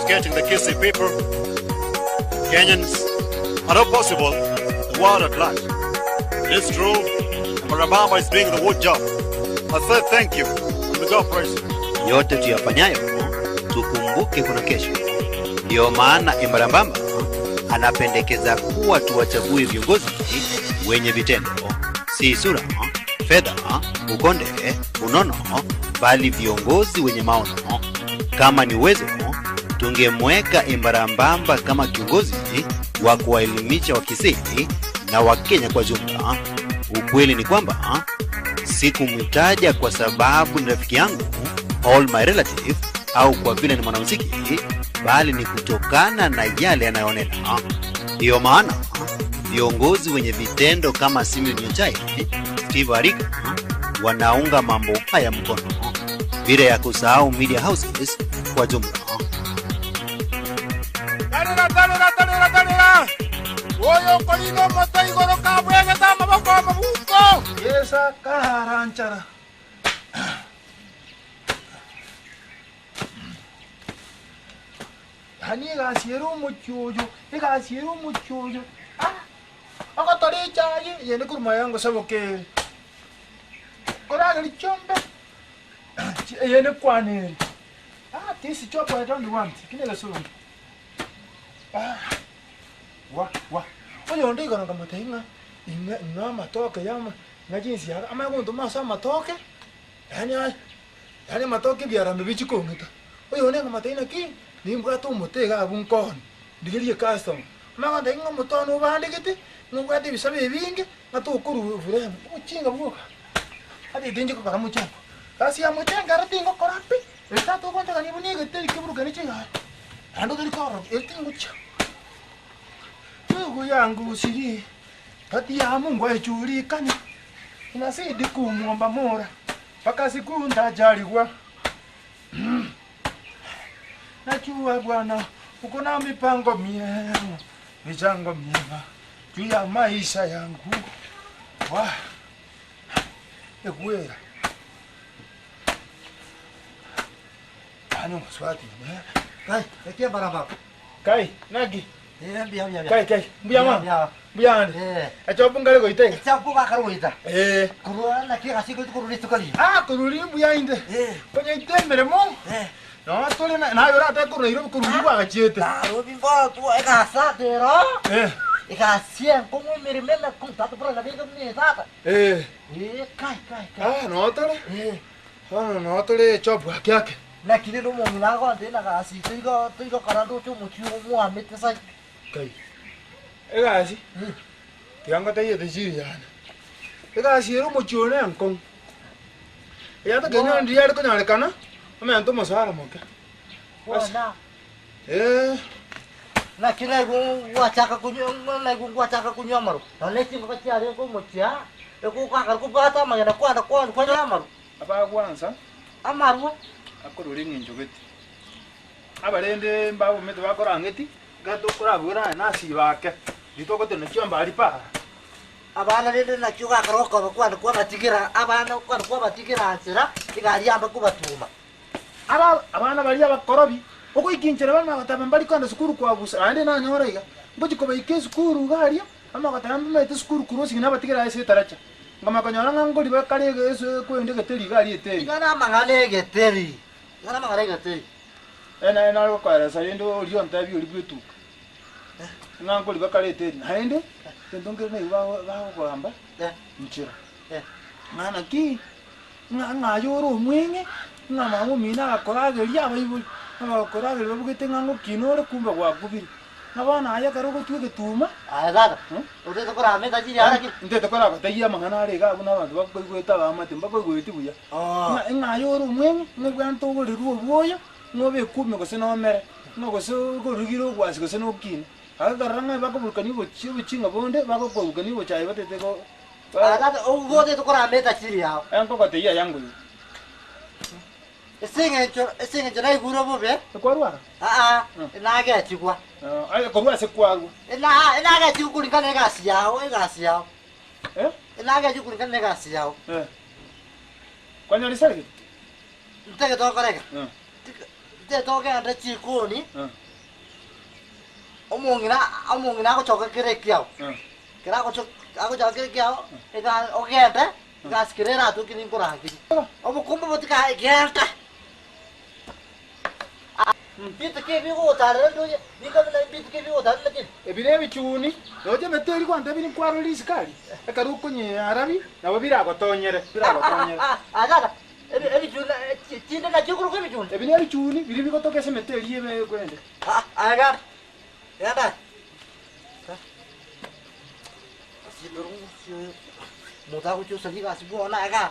educating the Kisii people, Kenyans, and if possible, the world at large. It is true, Embarambamba is doing the good job. I say thank you, and may God bless you. Yote tuyafanyayo tukumbuke kuna kesho. Ndiyo maana Embarambamba anapendekeza kuwa tuwachague viongozi wenye vitendo, si sura, fedha, ukonde, unono, bali viongozi wenye maono. Kama ni uwezo, tungemweka Embarambamba kama kiongozi wa kuwaelimisha Wakisii na Wakenya kwa jumla. Ukweli ni kwamba sikumtaja kwa sababu ni rafiki yangu, all my relative, au kwa vile ni mwanamuziki, bali ni kutokana na yale yanayonena. Ndiyo maana viongozi wenye vitendo kama Simeon Nyachae, Steve Arika wanaunga mambo haya mkono, bila ya kusahau media houses kwa jumla. Tarera, tarera, tarera, tarera! Oyo okorina omote igoro kabwegete amaboko amabuko. Yeso akaranchara. Yaani egasi ere omochie oyo, egasi ere omochie oyo, ah! Ogotora echaye, eyende korwa maye ngosaboke ere. Korageria chiombe, eyende kwana ere. Ah, this job I don't want, kine egesongo. Ah, wa, wa. Oyonde igoro nkamotebia ng'a ing'a ing'a amatoke yama ng'a jinsi yago amanye gontoma ase amatoke, yaani aye yaani amatoke ebiarame bichie kong'ita. Oyonde nkamotebia naki, nimbwate omote iga abwo nkoonie, ndigerie ecustomer. Amanye gontebia ng'a omote one obandegete, ng'a obwate ebisabe ebinge, ng'a tokorwa efuremu, obochinga bwoka. Ati tinchi gokora mochengo. Gasi ya mochengo ero tingokora pi, eri tata ogontegania buna egeteri keburukanie chigari, naende otori korora eri tingochia. Ndugu yangu usiri, kati ya Mungu haijulikani, inazidi kumwomba Mola mpaka siku ntajaliwa. Najua Bwana uko na mipango miema, michango miema juu ya maisha yangu. Wa egwera Yaani omosubati nere. Kai, ekia barabara. Kai, naki? Eh, mbuya mbuya. Kai, kai, mbuya mono. Mbuya. Mbuya ande. Eh. Echopu nkare goita iga. Echapu bakare goita. Eh. Korwa naki egasi goita korwa rituko riria. Ah, korwa riria mbuya inde. Eh. Konyaita emeremo. Eh. Noo tore na naye oratake korwa Nairobi korwa riria kwagachiete. Nairobi mbono tu egasi ase ero. Eh. Egasi enkong'u emeremo emekong'u tata buna nabeke buna etata. Eh. Eh, kai kai kai. Ah, noo tore. Eh. Bono noo tore echopu ake ake. Naki rende omong'ina agontebia na gasi toigo toigokora ndoche omochie omwamete sai. Kai, egasi, tiga ngotebie echiri yane, egasi ere omochie one enkong'u, eyatakeire onye ndiria yare konyarekana, omente omosara moke. Bas, Bono eh. naki naigwe gwachaka konywa naigwe gwachaka konywa amarwa, nonya ne chingoko chiarenge omochie aa, egokakara kobwata amagena kwanda kwani kwanyora amarwa. Abagwansa. Amarwa. Akorora eng'encho gete. Abarende mbabomete bakorang'eti, ekero tokorabwera aye nasiba ake, riria togotenena chiombe aria para. Abana rende naki ogakora okoba kwane kwabatigera abana kwane kwabatigera nchera, egari yambe kobatuma. Aba abana baria abakorobi, ogoika inchera bamanya goteba mbari kogenda sukuru kwabusa, naende nanyora iga, ngochia kobaika esukuru iga aria, bamanya goteba mbamaete sukuru korwa ase nabatigera ase etaracha. Nkamanya konyora ng'a nkori bakare ase kwenda egeteri iga aria eteri. Iga namang'ana egeteri, iga namang'ana egeteri. Naye nare gokoeresa rende oria ontebia oria bw'etuka, ng'a nkori bakare eteri, naende egento nkere naigwa bago bagogamba nchera, ng'a naki, ng'a ng'a aye ore omweng'e, ng'a mama omino agakorageria abaibori, ng'a bagakorageria babugete ng'a ngokina ore kumbe gwakubire. Ng'a bono aye ekero ogotwa egetuma. Aye tata, otete korama etachiri yare ki? Ntete koragotegia amang'ana are iga buna abanto bakoigwete abaamate mbakoigweti buya. Ng'a ng'a aye ore omweng'e, ng'a obwenerete ogorerwe obwoyo, ng'a obekwe ime gose nomere, ng'a gose okorugire ogwasi gose nokine. Ake karora ng'a bakoburukania obochi obochinga bonde, bagokoburukania obochayi batete ko Aye tata, obwo otete korama etachiri yao. Nkogotegia aya ngoigwe. Ase engencho, ase engencho naigure bobe. Ekwarwara? Aa, nagechigwa. Aye korwa ase kwarwa. Ena, nagechigwa kuringana negasi yao, egasi yao. Eh? Nagechigwa kuringana negasi yao. Eh. Kwanyora isarigete? Ntagete gokora iga. Eh. Ntete ogende chikoni, omong'ina omong'ina agochoka kere ekiao, kere agocho agochoka kere ekiao, iga ogende, egasi kere eratoke ninkorangerie. Obokombe botika genda. Mbinto ki ebigogotarera ndoche, ninka buna mbinto ki ebigogotarera naki? Ebi nebichuni, roche emete eria gwantebirie nkwarore risiko aria, ekero okonyearabia nabo biragotonyere, biragotonyere. Ah, tata, ebi- ebichuni chi- chinde nachio okorokwa ebichuni? Ebi nebichuni biria bigotoka ase emete eria ebe ekwende. Ah, aye genda, genda aye. Ase omonto agochia osaria egasi bwona igaa.